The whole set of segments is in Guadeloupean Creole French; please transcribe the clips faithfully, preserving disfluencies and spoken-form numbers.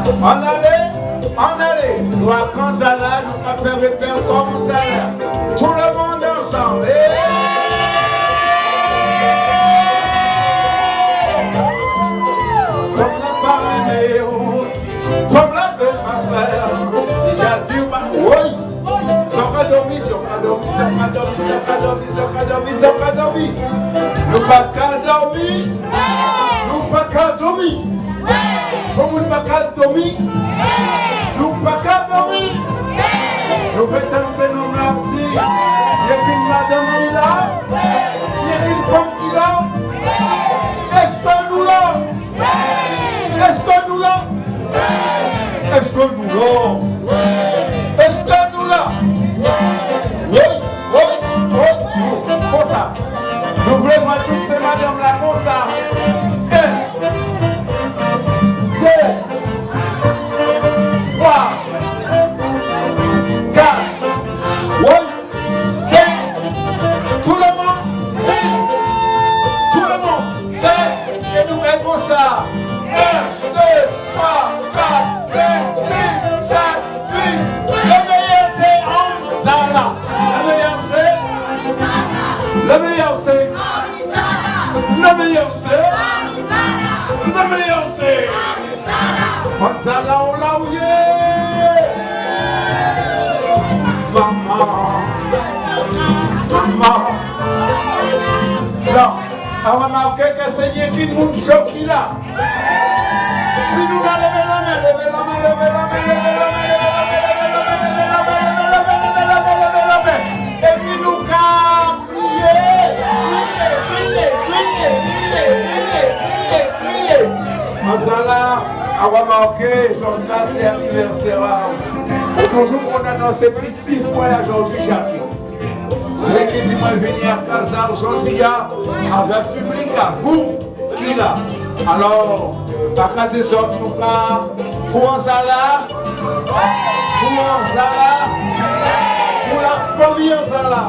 Ann alé, ann alé. Nou a Kanzala, nou ka fè répètwa Kanzala. Tout le monde ensemble. Hey! Kòm la pa renmen yo, kòm la fè pa fè. Déja di, ba, woy. Sa ka dòmi, sa ka dòmi, sa ka dòmi, sa ka dòmi, sa ka dòmi, sa ka dòmi. Nou pa ka dòmi. Nou pa ka dòmi. Kòman nou pa ka dòmi? Nou pa ka dòmi. Nou fè tann sé non-la osi. Yé pi madanm ki la? Yé pi fanm ki la? Èske nou la? Èske nou la? Èske nou la? Èske nou la? Wi, wi, wi. Konsa. Nou vlé vwè tout sé madanm-la konsa. En, dé, twa, kat. Wi. Senk. Tout le monde, senk. Tout le monde, senk. É nou fè konsa. En, dé, twa, kat, senk, sis, sèt, uit. Le meilleur, c'est Anzala. Le meilleur, c'est, le meilleur, c'est, le meilleur, c'est, le meilleur, c'est Anzala, o la ou yé? Manman. Manman. Non. An rèmaké ke sé yenki moun cho ki la. Si nou ka lévé lanmen, lévé lanmen, lévé lanmen, lévé lanmen, lévé lanmen, épi nou ka kriyé, kriyé, kriyé. Anzala, an rèmaké, jòdi-la sé anivèsè a'w. Ou toujou konn anonsé piti frè a'w jòdi, Jacques. Sé li ki di mwen vini a kaz a'w jòdi-a, avè piblik a'w ki la. Alò, pa ka di zòt nou ka pou Anzala, pou Anzala, pou lafanmi Anzala,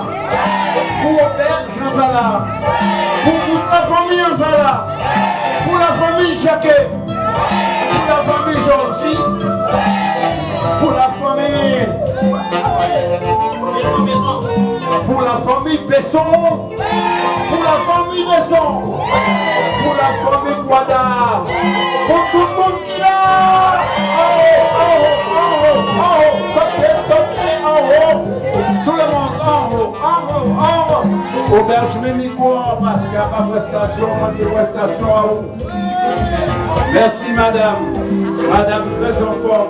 pou Obèj Anzala, pou tout lafanmi Anzala, pou lafanmi Jacquet, pou lafanmi Jordi, pou lafanmi, pou lafanmi Besson. Pou lafanmi Besson, pou lafanmi Kouada, pou tout moun ki la. Anwo, anwo, anwo, anwo, anwo, soté, soté, anwo. Tout le monde, anwo, anwo, anwo. Obèj, mé mikwo-a, paskè a pa prèstasyon, mwen sé prèstasyon a'w. Mèsi, madanm. Madanm trè anfòm.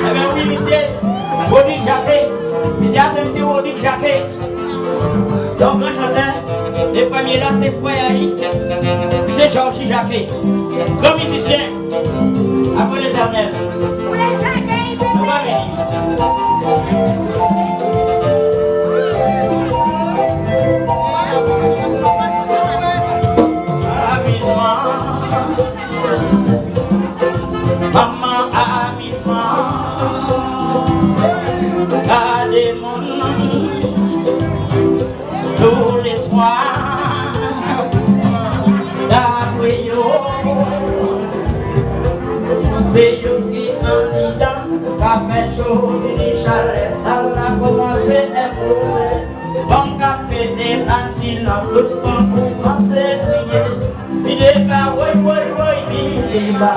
Ében wi, misyé Rodrigue Jacquet. Misyé-a sé misyé Rodrigue Jacquet. Sé on gran chantè. É prèmyé-la, sé frè a'y, sé Jordi Jacquet. Gran mizisyen. Apré Létènèl. Nou va vini. Amizman. Manman, amizman. Gadé moun. Tou lèswa, dapré yo, sé yo ki andidan, ka fè cho, vini chalè, sa la koumansé enpwozé. Bon, ka pété an silans, tout moun koumansé kriyé. Vidé ka, woy, woy, woy, vidé ka.